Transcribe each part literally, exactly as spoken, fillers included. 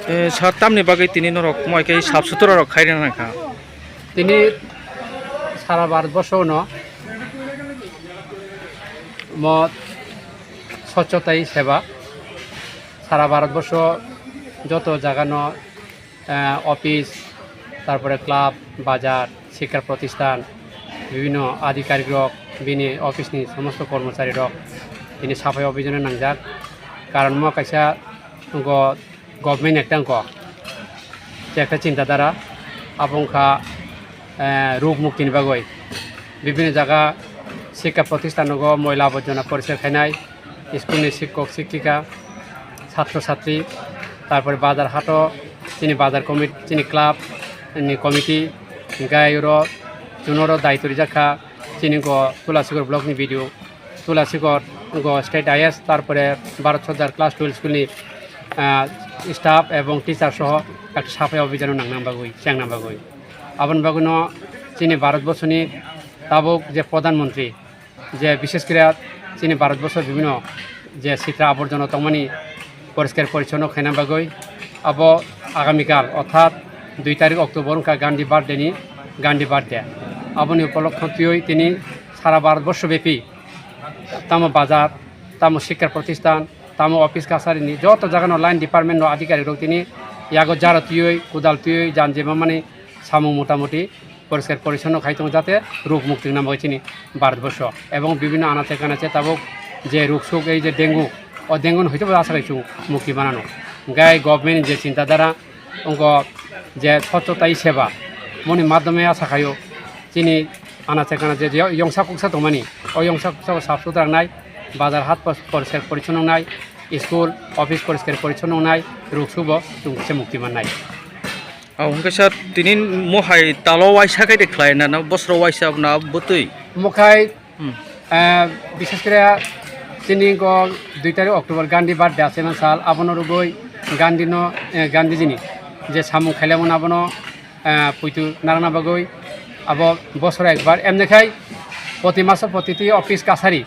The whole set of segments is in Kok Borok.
Eh, sir, tamni bagwi tini norok moi khe sap sutra rok khai rwna nang kha? Tini sara Bharat borsho no mo swchhotai seva, sara Bharat borsho joto jaga no, eh, office, tarpore club, bazar, shikha protisthan, bibhinno adhikarik rok, bini office ni somosto kormochari rok tini saphai obhijano nangjak. Karon mo kaisa go government ekta wngkha, je ekta chinta dhara, abo wngkha, eh, rug mukti ni bagwi. Bibhinno jaga shikha protisthan rogo moila aborjona poriskar khainai, school ni shikkok shikika, chatro chatri, tarpore bazar hato chini bazar committee, chini club ni committee, hingke oro chunoro daityo rijak kha chini go Tulasigor block ni B D O, Tulasigor go state I A S, tarpore Bharat Sardar class twelve school ni, ah, staff ebong teacher soho ekta saphai obhijano nangnang bagwi, chengnang bagwi. Aboni bagwino chini Bharat borsoni tabuk je Pradhan Mantri, je bishesh kore chini Bharat borso bibhinno je sitra aborjona tongmani poriskar porichonno khaina bagwi, abo agamikal orthat dui tarik October wngkha Gandhi birthday ni, Gandhi birthday. Aboni upolokho twiwi tini sara Bharat borso bepi tamo bazar, tamo shikha protisthan, tamo office kasarini joto jagano line department no adhikarik rok tini yago jaro twiwi, kodal twiwi, jan jemamani samung motamoti poriskar porichonno khai tongo, jate rug mukti wngna bagwi chini Bharat borsho ebong bibhinno anache kanache tabuk je rug suk, ei je dengue, o dengue no hwite bo asa khai chwng mukti manano. Hingke government ni je chinta dhara wngkha je swchhotai seva, moni madhyome asa khaio chini anache kanache je yongsa kuksa tongmani, o yongsa kuksa bo sap sutra wngnai, bazar hat pos-, poriskar porichonno wngnai, school office poriskar porichonno wngnai, rug suk bo chwng kisa mukti mannai. Abo hwnkhe sir, tini mohai talo waisa khe de khlai na, na bosro waisa na bwtwi? Mohai, Hmm. eh, bishesh kore tini go dui tarik October Gandhi birthday ase man sal, abono rugwi Gandhi no, eh, Gandhiji ni je samung khailamo abono, eh, puitu narwkna bagwi abo bosoro ekbar. Emni khai poti maso poti twi office kasari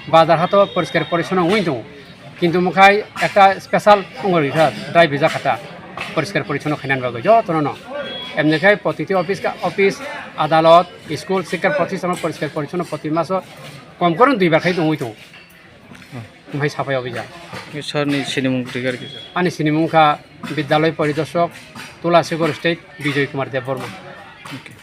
bazar hato poriskar porichonno wngwi tongo. Kintu mohai ekta special wngwi rikha, drive rijak kha ta, poriskar porichonno khainani bagwi jotono no. Emni khai protiti office ka, office, adalot, school, shikha protisthan poriskar porichonno proti maso kom kore duibar khai tongwi tongo. Mohai saphai obhijak. Sir ni sinimung rikha rikha sir. Ani sinimung kha Bidyalay Poridarshok, Tulasigor State, Bijoy Kumar Debbarma. Okay.